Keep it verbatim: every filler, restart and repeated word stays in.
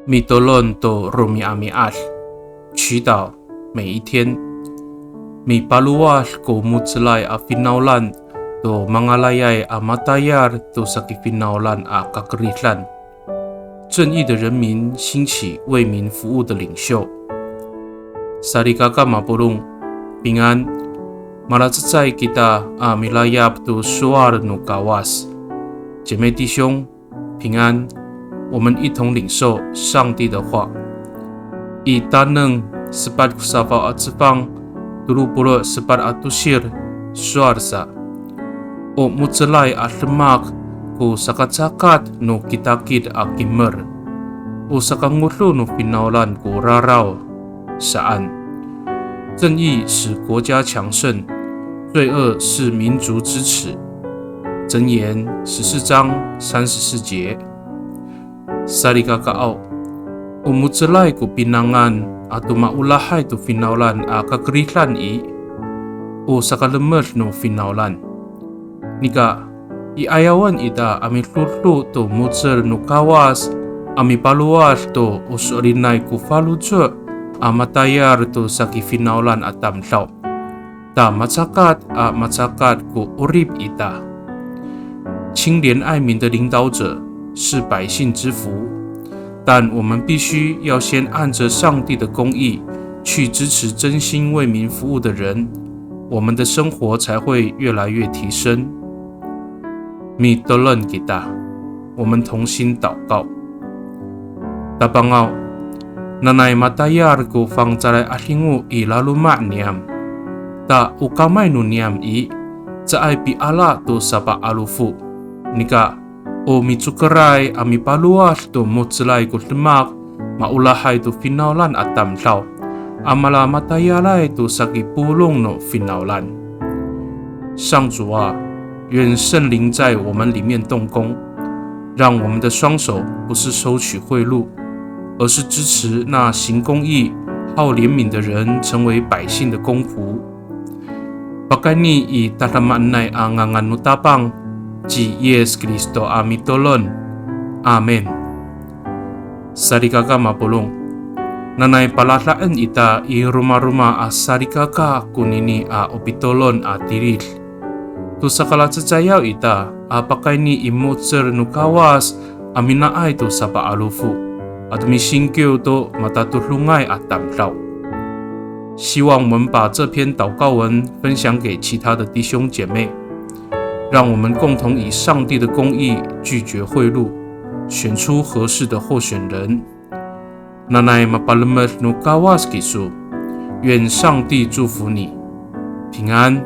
Mitolon to romi'ami'ad, 祈祷每一天。Mipalowad ko mo^celay a finawlan to mangalayay a matayal to saki finawlan a kakeridan. 正义的人民兴起为民服务的领袖。Salikaka mapolong, 平安。Malacecay kita a milayap to sowal no Kawas. 姐妹弟兄，平安。我们一同领受上帝的话。I Taneng sepat ko safaw a cefang, tolo polo' sepat a tosir, sowal sa. O mo^celay a demak ko sakacakat no kitakit a kimer, o sakangodo no finawlan ko raraw saan. 正义使国家强盛，罪恶是民族之耻。箴言十四章三十四节。 Salikakaaw, o mo^celay ko pinangan ato maolahay to finawlan a kakeridan i, o sakalemed no finawlan. Nika, i ayawan ita a midodo to mo^cel no Kawas a mipalowad to o so'elinay ko faloco' a matayal to saki finawlan a tamdaw. Ta macakat a macakat ko 'orip ita. 清廉爱民的领导者是百姓之福，但我们必须要先按着上帝的公义去支持真心为民服务的人，我们的生活才会越来越提升。Mitolon kita. 我们同心祷告。Tapangaw, nanay matayal ko fangcalay 'adingo i laloma' niyam. Ta o kamay no niyam i, caay piala to sapa'alofo. Nika, o micokeray a mipalowad to mo^celay ko demak, maolahay to finawlan a tamdaw, a mala matayalay to saki polong no finawlan. 上主啊，愿圣灵在我们里面动工，让我们的双手不是收取贿赂，而是支持那行公义、好怜悯的人成为百姓的公仆。Pakayni i tadamaanay a ngangan no Tapang, ci Yis Kristo a mitolon. Amin. Salikaka mapolong. Nanay palada'en ita i romaroma a salikaka konini a o pitolon a tilid. To sakalacecayaw ita a pakayni i mo^cel no Kawas a minaay to sapa'alofo, ato misingkiw to matatodongay a tamdaw. 希望我们把这篇祷告文分享给其他的弟兄姐妹，让我们共同以上帝的公义拒绝贿赂，选出合适的候选人。Nanay mapalemed no Kawas kiso. 愿上帝祝福你，平安。